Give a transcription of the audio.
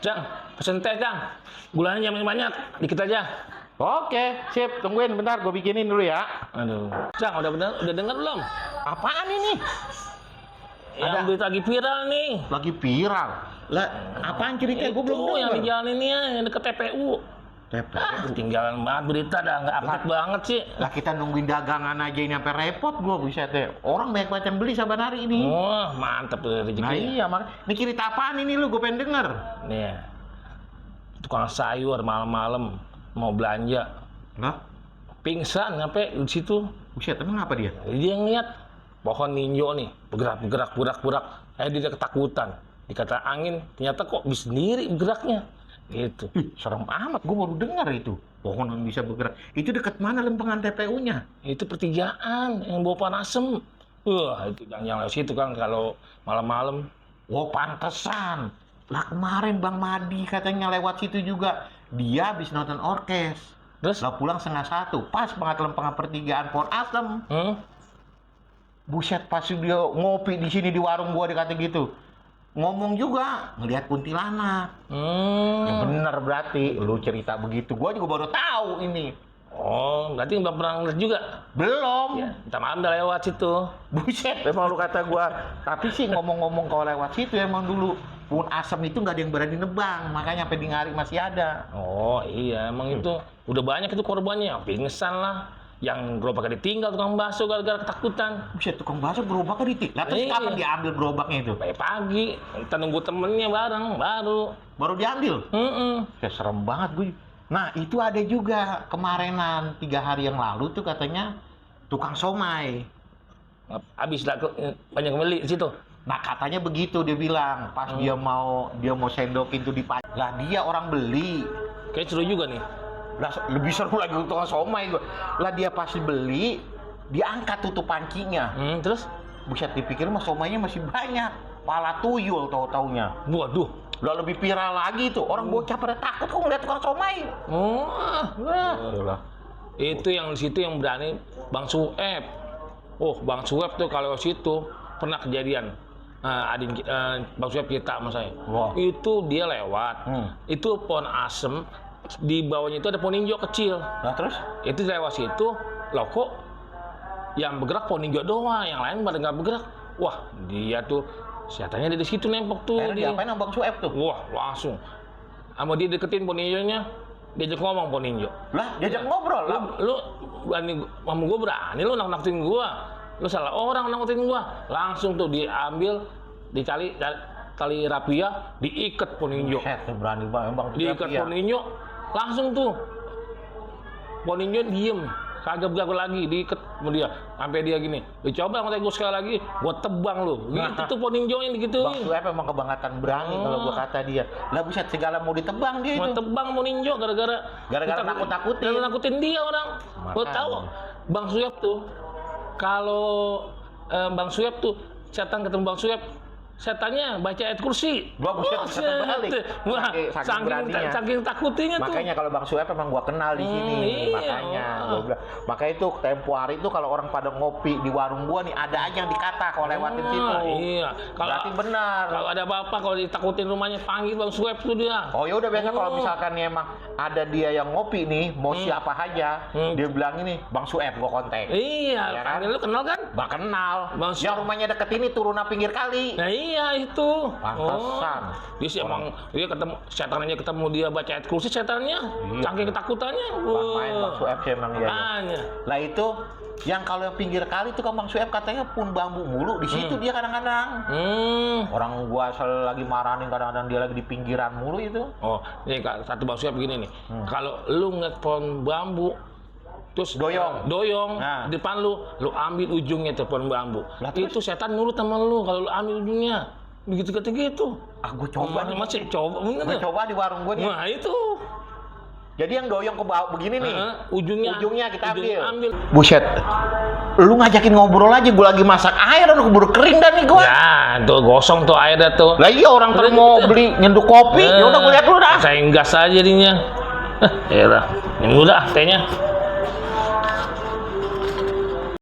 Jang, pesen teh, Jang. Gulanya jangan banyak, dikit aja. Oke, sip. Tungguin bentar, gue bikinin dulu ya. Aduh. Jang, udah denger belum? Apaan ini? Yang berita lagi viral nih. Lagi viral. Lah, apaan ceritanya? Gue belum Itu yang di denger. jalan ini ya, yang deket TPU. Ketinggalan banget berita dah, nggak update banget sih. Lah kita nungguin dagangan aja ini sampai repot gue buset deh. Orang banyak banget yang beli saban hari ini. Wah, mantep tuh rezeki. Nah iya, ini cerita apaan ini lu? Gue pengen denger. Nih, tukang sayur malam-malam mau belanja. Lah, Pingsan ngapain di situ? buset, emang apa dia? Dia ngeliat pohon ninjo nih bergerak. Dia ketakutan. Dikata angin, ternyata kok bisa sendiri geraknya. Gitu. Serem amat, gue baru dengar itu. Pohon yang bisa bergerak. Itu dekat mana lempengan TPU-nya? Itu pertigaan yang bawa panasem. Wah, itu yang lewat situ kan kalau malam-malam. Oh, pantesan. Lah kemarin Bang Madi katanya lewat situ juga. Dia habis nonton orkes. Terus? Lah pulang 1:30. Pas banget lempengan pertigaan Pohon Asem. Buset, pas dia ngopi di sini di warung gua dikata gitu. Ngomong juga, ngelihat kuntilanak. Ya bener berarti, lu cerita begitu. Gua juga baru tahu ini. Oh, berarti nggak pernah ngeliat juga? Belum. Ya, kita malam udah lewat situ. Buset, emang lu kata gua. Tapi sih ngomong-ngomong kalau lewat situ emang dulu Pohon Asem itu nggak ada yang berani nebang. Makanya sampai di Ngarik masih ada. Oh iya, emang itu udah banyak itu korbannya. Pingsan lah. Yang gerobaknya ditinggal tukang bakso gara-gara ketakutan. Buset, tukang bakso gerobaknya ditik. Lah terus Iya. kapan diambil gerobaknya itu? Pagi, kita nunggu temennya bareng, Baru diambil? Mm-mm. Ya serem banget gue. Nah itu ada juga kemarinan 3 hari yang lalu tuh katanya tukang somai. Habis lah, banyak yang beli di situ. Nah katanya begitu dia bilang pas dia mau sendokin tuh di lah dia orang beli. Kayak seru juga nih. Lah lebih seru lagi tukang somai gue. Lah dia pasti beli, diangkat tutup pancinya. Terus? Buset dipikir mah somainya masih banyak. Pala tuyul tahu-taunya. Waduh. Lah lebih viral lagi tuh. Orang bocah pada takut kok ngeliat tukang somai. Lah. Itu yang di situ yang berani Bang Sueb. Oh, Bang Sueb tuh kalau situ pernah kejadian. Bang Sueb kita sama saya. Wah. Itu dia lewat. Itu pohon asem, di bawahnya itu ada pohon ninjo kecil. Nah terus? Itu lewat situ, loh kok yang bergerak pohon ninjo doang, yang lain pada nggak bergerak. Wah, dia tuh setannya di situ nempok tuh. Dia diapain sama Bang Sueb tuh? Wah, langsung. Sama dia deketin pohon ninjonya, diajak ngomong pohon ninjo. Lah, diajak ngobrol lah. Lu berani, sama gue berani lu nakut-nakutin gua. Lu salah orang nakutin gua. Langsung tuh diambil, tali rapia, diikat pohon ninjo. Set, berani banget Bang. Diikat pohon ninjo, langsung tuh pohon ninjo diem, kagak bergerak lagi, diikat sama dia. Sampai dia gini, lu coba ngetek gue sekali lagi, gua tebang lu. Gitu tuh pohon ninjonya gitu. Bang Sueb emang kebangetan berani kalau gua kata dia. Lah buset segala mau ditebang dia Mau itu. tebang mau ninjo gara-gara Nakut-nakutin. nakutin dia orang. Gua tahu Bang Sueb tuh kalau Bang Sueb tuh setan ketemu Bang Sueb, setannya baca ayat kursi. Gua buset setan balik. Wah, Saking beraninya. saking takutnya tuh. Makanya kalau Bang Sueb emang gua kenal di sini. Iya. Makanya gua bilang. Makanya itu tempo hari itu kalau orang pada ngopi di warung gua nih ada aja yang dikata kalau lewatin situ. Iya. Berarti benar. Kalau ada apa-apa, kalau ditakutin rumahnya panggil Bang Sueb tuh dia. Oh ya udah biasa kalau misalkan nih emang ada dia yang ngopi nih, mau siapa aja, dia bilang ini Bang Sueb gua kontak. Iya, Ya kan? lu kenal kan? Gak kenal. Bang Yang rumahnya deket ini turunan pinggir kali. Nah iya itu. Pantesan. Dia sih emang dia ketemu setannya, ketemu dia baca ayat kursi setannya. Iya. Saking ketakutannya. Main Bang Sueb sih emang ya. Makanya. Lah itu yang kalau yang pinggir kali itu kan Bang Sueb katanya pun bambu mulu di situ dia kadang-kadang. Orang gua lagi marahin kadang-kadang dia lagi di pinggiran mulu itu. Oh, nih Kak, satu Bang Sueb begini nih. Kalau lu ngeliat pohon bambu terus doyong Nah. depan lu ambil ujungnya tuh pohon bambu. Lah, terus? Itu setan nurut sama lu kalau lu ambil ujungnya. Begitu gitu. Ah gua coba nih. Masih coba bener. Gua coba di warung gua nih. Nah, itu. Jadi yang doyong ke bawah begini nih. Ujungnya kita ambil. Buset. Lu ngajakin ngobrol aja, gua lagi masak air, udah keburu kering dah nih gua. Ya, tuh gosong tuh airnya tuh. Lah iya orang kan mau beli nyenduk kopi, ya udah gua lihat dulu dah. Saya gas aja jadinya. Ya udah, ini udah tehnya.